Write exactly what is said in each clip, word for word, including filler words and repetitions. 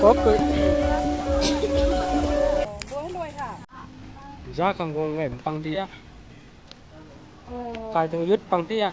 Kop tu. Za khang guang ngai pang ti a. Kai tu yut pang ti a.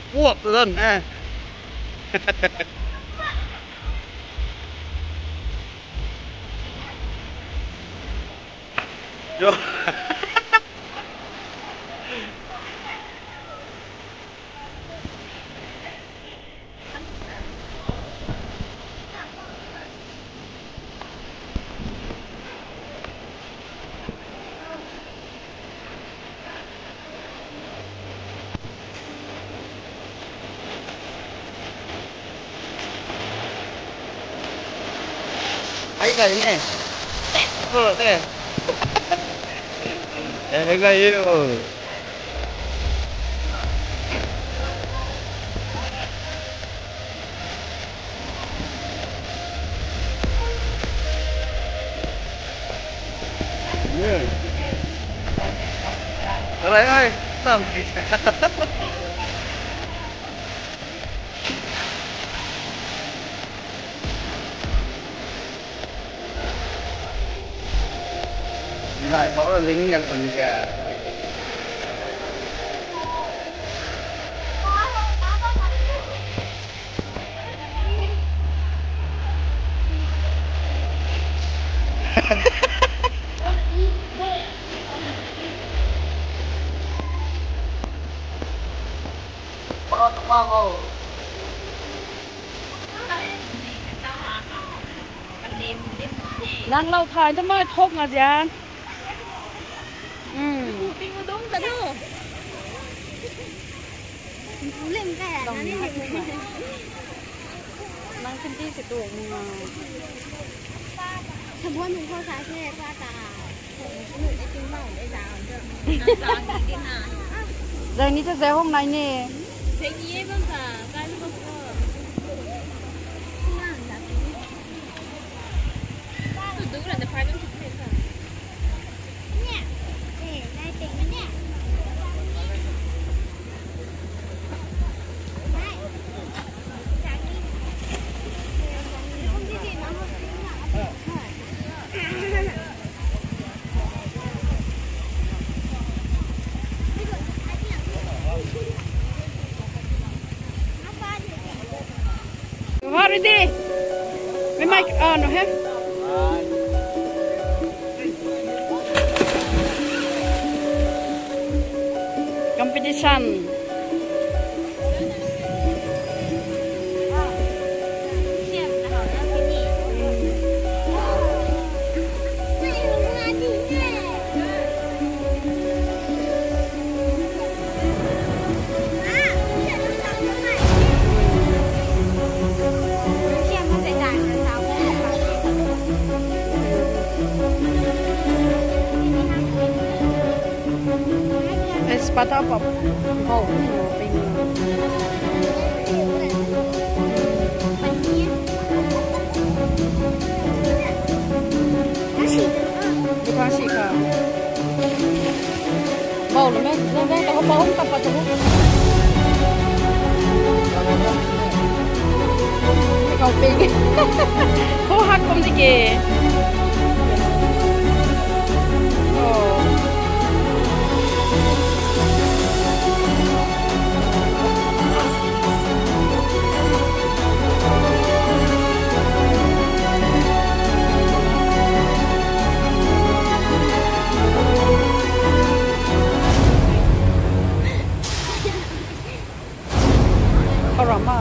Puak tu dan e. Yo. Ai kai ne. Ko te. Ai kai yo. Alai ai, tam. Ngai pau ling yang pun ka. Nang lou thay ta mai thok nga zian. Pu ping dum ta nu. Pu ling ka ya, nang ni ling. Nang kin ti se tu. Sabon hung khou sa se pa ta. Zai ni ta zai hong nai ne. Zai ni e bam ta, kai lu bam ta. How are they? We might, oh, no, huh? Competition. Tei spata pa bau ni mo ping. Dukan si kha. Bau lo me, lo me, tau bau ta pa tu. Kau ping. Ho hak kum di ke. Oh. Karama.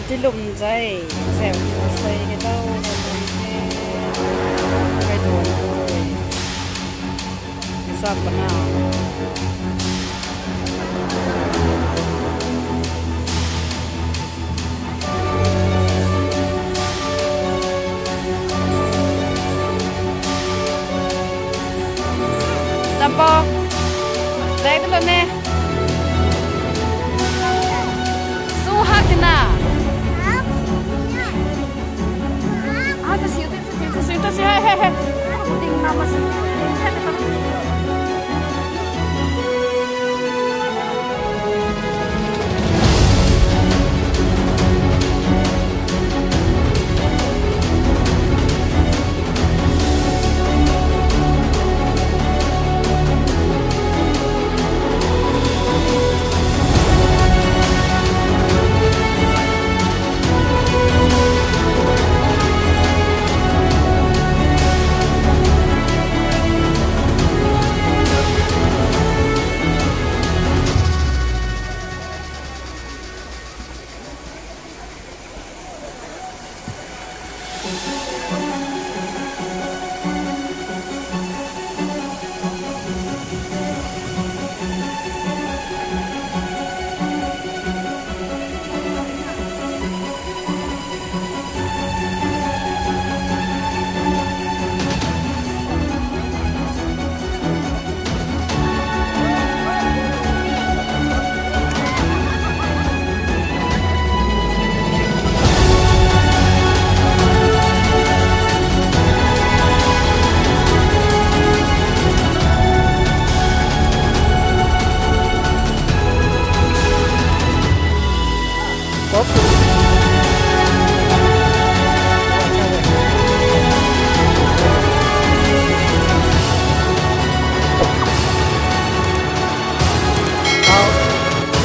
Dilum zai, zem sei ke dau, kai duan. Zap na. Lambo. Zai de lo ne. Su hak na. Ah, ta si, ta si, ta si, ta si, hey, hey, hey. Ding na ma si.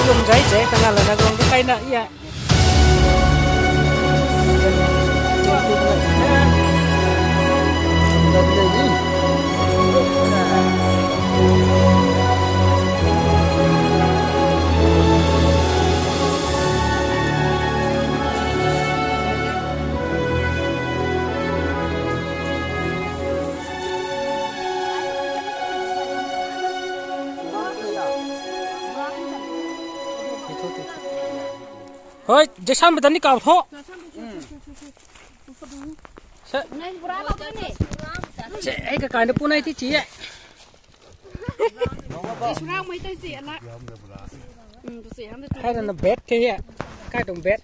Lum zai zai, tanga lana gong di kai na iya. Hoi, Jason bata ni kau tho. Se, se, ei ka kai na pu nai ti chi e. Sura mai tai si ala. Hai na na bet ke ya. Kai tuang bet.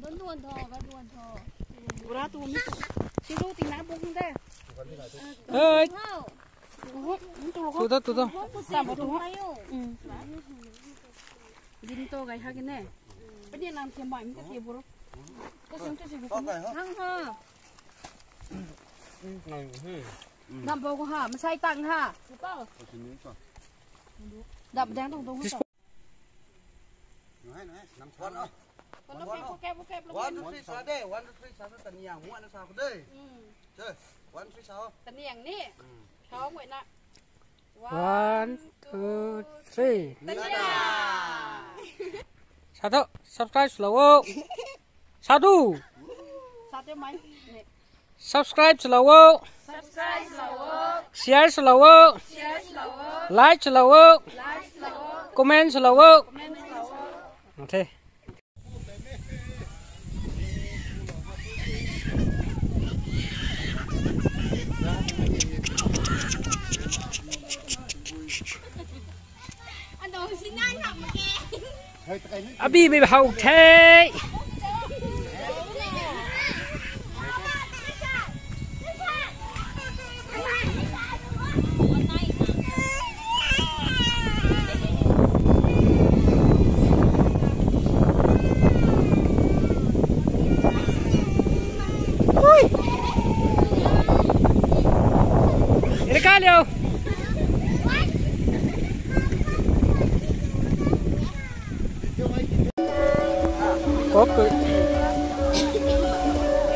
Don don tho, don don tho. Bura tu mi tu. Siru ting na bung de. Hoi. Tu da, tu da. Sa bo tu. Zing to gai ha kine. Padi nam thiam bai mi ta thiam buru. Ta sing, ta sing. Hang ha. Nam bo ko ha, masai tang ha. Dap dang tong tong ha. One, two, three, sa de. One, two, three, sa de. Taniang, muan na sa ko de. Che, one, three, sa. Taniang ni. Sa muan na. One, two, three. Taniang. Sa tu, subscribe swlou o. Sa tu. Sa tu mai. Subscribe swlou o. Subscribe swlou o. Share swlou o. Share swlou o. Like swlou o. Like swlou o. Comment swlou o. Comment swlou o. Okay. Abi bi hau the. Hui. Ini ka liu.